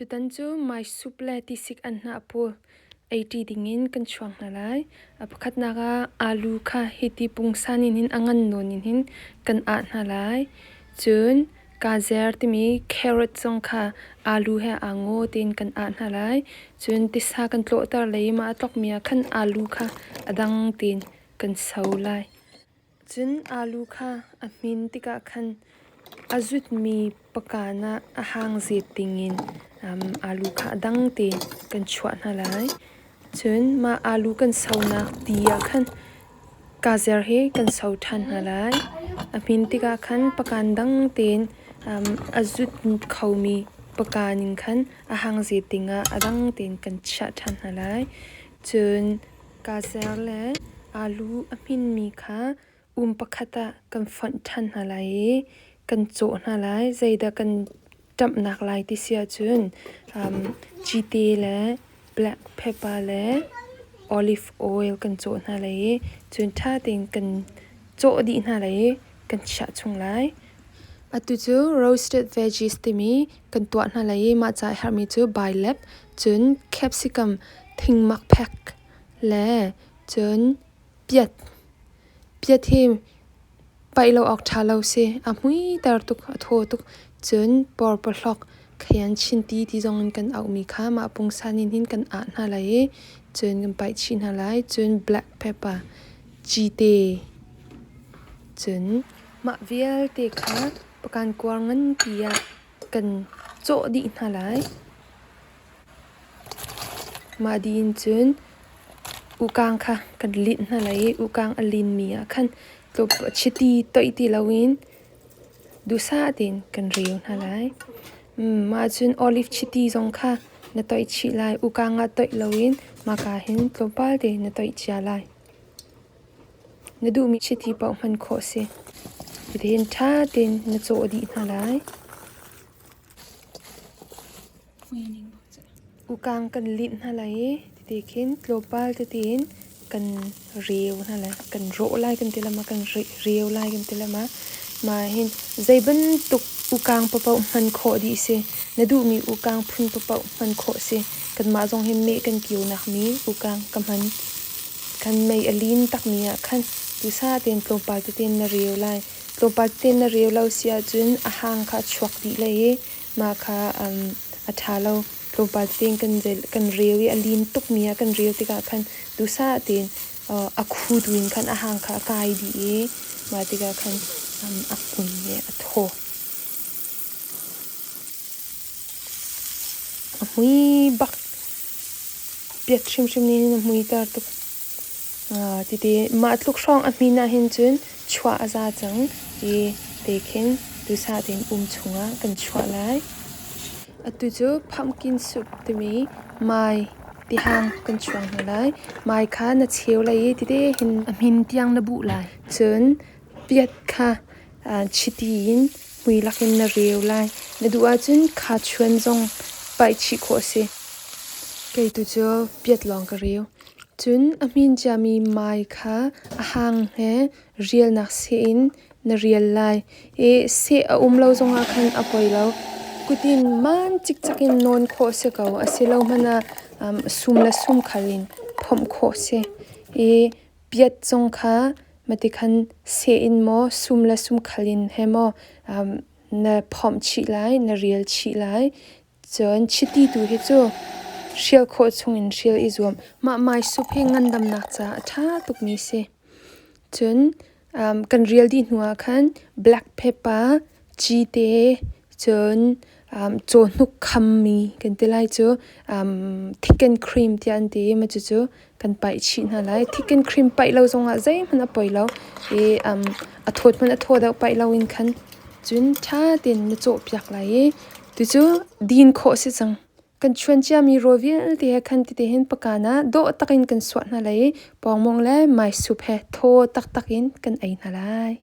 Tutan cu maisup le tisik anhnah pawl eiṭi dingin kan chuang hna lai. A pakhatnak ah alu kha hiti pungsan in hin a ngan nawn in hin kan ah hna lai. Cun kazer timi carrot zong kha alu he aa ngaw tein kan ah hna lai. Cun tisa kan tlawhter le i mah a tlokmi ah khan alu kha a dang tein kan so lai. Cun alu kha a hmin tikah khan a zutmi pakan ah a hang zet dingin alu kha a dang tein kan chuah hna lai. Cun mah alu kan sonak ti ah khan kazer hi kan so ṭhan hna lai. A hmin tikah khan pakan dang tein a zut khomi pakan in khan a hang zet dingah a dang tein kan chiah ṭhan hna lai. Cun kazer le alu a hminmi kha um pakhat ah kan fonh ṭhan hna lai i kan cawh hna lai. Zeidah kan ṭamhnak lai ti si ahcun cite le black pepper le olive oil kan cawh hna lai i cun ṭha tein kan cawh dih hna lai i kan chiah chung lai. Atu cu roasted veggies timi kan tuah hna lai i mah ca a herhmi cu bailep, cun capsicum, thingmak phek le cun piat. Piat hi paih lo awk ṭha lo si. A hmuiter tuk, a thaw tuk. Cun pawrpahlok, khayan chinti ti zong in kan auhmi kha mah pungsan in hin kan ah hna lai i cun kan paih chih hna lai. Cun black pepper, cite, cun mah vialte kha pakan kuar nganpi ah kan cawh dih hna lai. Mah dih in cun ukang kha kan linh hna lai i ukang a linmi ah khan chiti toih ti loin duhsah tein kan reu hna lai. Mah cun olive chiti zong kha na toih chih lai. Ukang ah toih loin mahka hin tlawmpal tein na toih cia lai. Na duhmi chiti paoh hman khawh a si. Hitihin ṭha tein na cawh dih hna lai. Ukang kan linh hna lai i titi khin tlawmpal tete in kan reu hna lai. Kan rawh lai kan ti lama, kan reu lai kan ti lama. Mah hin zei bantuk ukang paohpaoh hman khawh dih si. Na duhmi ukang phun paohpaoh hman khawh si. Kanmah zong hi meh kan kionak mi ukang ka hman. Khan mei a lin takmi ah khan duhsah tein tlawmpal tete in na reu lai. Tlawmpal tete na reu lo si ahcun a hang kha a chuak dih lai i mah kha a ṭha lo. Tlawmpal tein kan reu i a lin tukmi ah kan reu tikah khan duhsah tein a khu tu in khan a hang kha a kai dih i mah tikah khan a hmui i a thaw. A hmui bak. Piat hrimhrim nih hin a hmuiter tuk. Titi mah tluk hrawng a hmin ahhin cun chuah a za cang i te khin duhsah tein um chungah kan chuah lai. Atu cu pumpkin soup timi mai tihang kan chuang hna lai. Mai kha na cheu lai i tite hin a hmin tiang na buh lai. Cun piat kha chiti in mui lakin na reu lai. Na duh ahcun kha chuan zong paih chih khawh a si. Kei tu cu piat lawng ka reu. Cun a hmin ciami mai kha a hang he rialnak seh in na rial lai i seh a um lo zongah khan a poi lo. Kut in maan cikcek in nawn khawh a si ko. Asilo hmanh ah sum le sum khal in phomh khawh a si. I piat zong kha matikhan seh in maw sum le sum khal in he maw na phomh chih lai, na rial chih lai. Cun chiti tu hi cu hrial khawh chungin hrial i zuam. Mah maisup hi ngandamnak caah a ṭha tukmi si. Cun kan rial dih hnuah khan black pepper, cite, cun cawhnuk khammi kan ti lai cu thick and cream tiah an ti i mah cucu kan paih chih hna lai. Thick and cream paih lo zongah zeihmanh a poi lo i a thawt hmanh a thaw deuh paih loin khan cun ṭha tein na cawhpiak lai i tucu din khawh a si cang. Kan chuan ciami rawl vialte he khan tete hin pakan ah dawh takin kan suah hna lai i pawngmawng le maisup he thaw taktak in kan ei hna lai.